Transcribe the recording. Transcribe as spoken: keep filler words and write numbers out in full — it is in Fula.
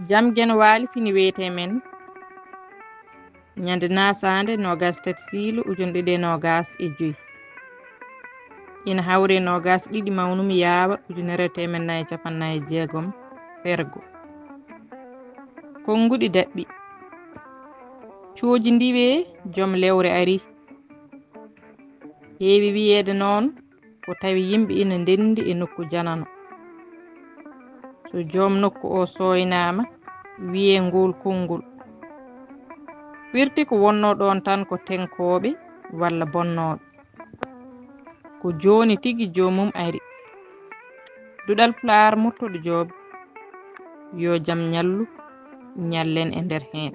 Jam Geno Waali fini wiyetee men ñande naasaande noogaas tati siilu ujunere ɗiɗi e noogaas e joy. Ina hawri e noogaas ɗiɗi mawnumi yaawa ujunere e teemed nayi e capanɗe nayi e jeegom fergo. Konnguɗi daɓɓi. Cooji ndiwee joom lewre arii. Heewi wiyeede noon ko tawi yimɓe ina ndenndi e nokku janano. So joom nokku o sooynaama, wiyee ngool konngol. Firti ko wonnoo ɗoon tan ko teŋkooɓe walla bonnooɓe. Ko jooni tigi joomum ari. Duɗal Pulaar Murtuɗo Joob, yo jam ñallu, ñallen e nder heen.